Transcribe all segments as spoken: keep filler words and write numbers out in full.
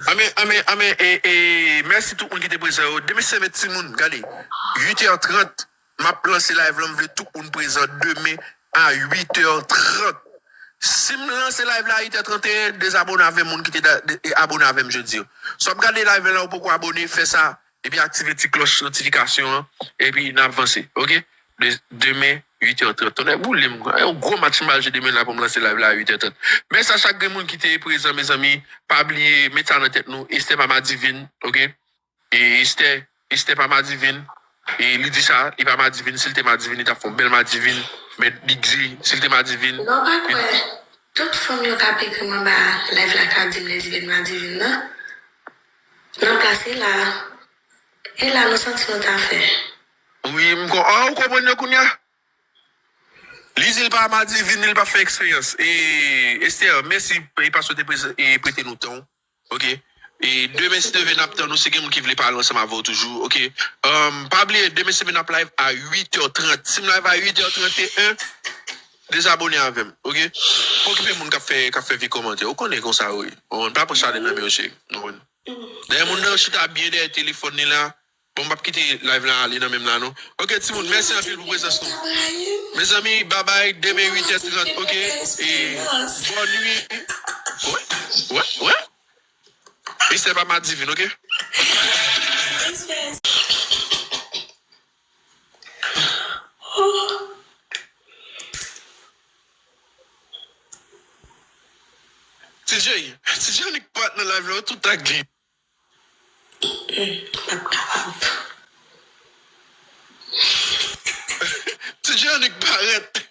Anben, anben, anben, e, e, mèsi tout moun ki te prezan yo. Demen se demen timoun, gade, uit è trant, m ap lanse live la, m vle tout moun prezan demen a uit è trant. Si m lanse live la a uit è tranteyen, dezabone avè m, moun ki te da- de- e abone avè m jodi. Si w ap gade live la, ou poko abone, fè sa, epi aktive ti klòch notifikasyon an, epi n ap vanse, oke? De- demen, uit è trant. Tonnè boule m. E yon gwo match m pral jwe demen la pou m lanse live la a uit è trant. Mèsi a chak grenn moun ki te prezan, mezanmi. Pa bliye, met sa nan tèt nou. Estè pa madivin, oke? E Estè, Estè pa madivin. E li di sa, li pa madivin. Si l te madivin, li t ap fè yon bèl madivin. Men li di, si l te madivin, Non, pa li kwè. Tout fanm yo k ap ekri m anba live la k ap di m lèzbyèn madivin nan. Nan plas e la. E la nou santi nou ta fè. Wi, m kon, ah, ou konprann yo kounye a? Li di l pa madivin, li pa fè eksperyans. E Estè, mèsi, e paske w te preze- e prete nou tan w. Oke? E demen, si Dye vle, n ap tann ou. Si gen moun ki vle pale ansanm avè w toujou, oke? Um, pa bliye, demen, si Dye vle, n ap live a uit è trant. Si m live a uit è trant e en, dezabone avè m, oke? Pa okipe moun k ap fè, k ap fè vye kòmantè. Ou konnen konsa yo ye. Ou konprann? Pa pran chalè nan men yo, cheri. Ou konprann? Dèyè moun nan chita byen dèyè telefòn li la. Bon, m p ap kite live la ale nan men m la, non. Oke, timoun, mèsi anpil pou prezans nou. Mezanmi, babay, demen uit è trant, oke? E bòn nuit. Wè, wè, wè. Estè pa madivin, oke? T J, T J annik pa t nan live la, tout tag li. M p ap kapab. T J annik parèt.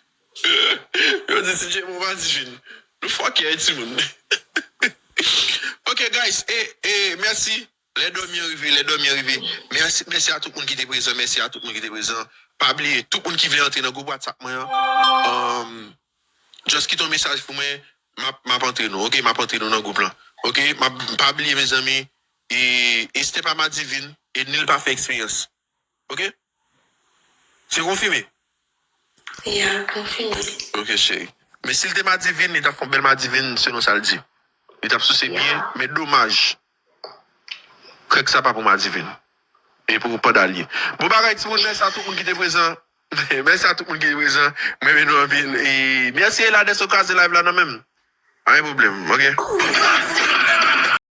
Yo di T J bon madivin. Nou fòkè, timoun. Ok, guys, e, e, mèsi. Lè dòmi an rive, lè dòmi an rive. Mèsi, mèsi a tout moun ki te prezan, mèsi a tout moun ki te prezan. Pa bliye, tout moun ki vle antre nan gwoup WhatsApp mwen an, um, just kite yon mesaj pou mwen, m ap, m ap antre nou, ok? M ap antre nou nan gwoup lan, ok? M ap, pa bliye, mezanmi, e, Estè pa madivin, e ni l pa fè eksperyans, ok? Se konfime? Ya, konfime. Ok, cheri. Men si l te madivin, li t ap fè yon bèl madivin, selon sa l di. Li t ap souse byen, men domaj. Krèk sa pa pou madivin. E pou panda l ye. Bon bagay, timoun, mèsi a tout moun ki te prezan. Mèsi a tout moun ki te prezan. Mwen renmen nou anpil. E mèsi, Elades, ou kraze live la nan men m. Pa gen pwoblèm, ok?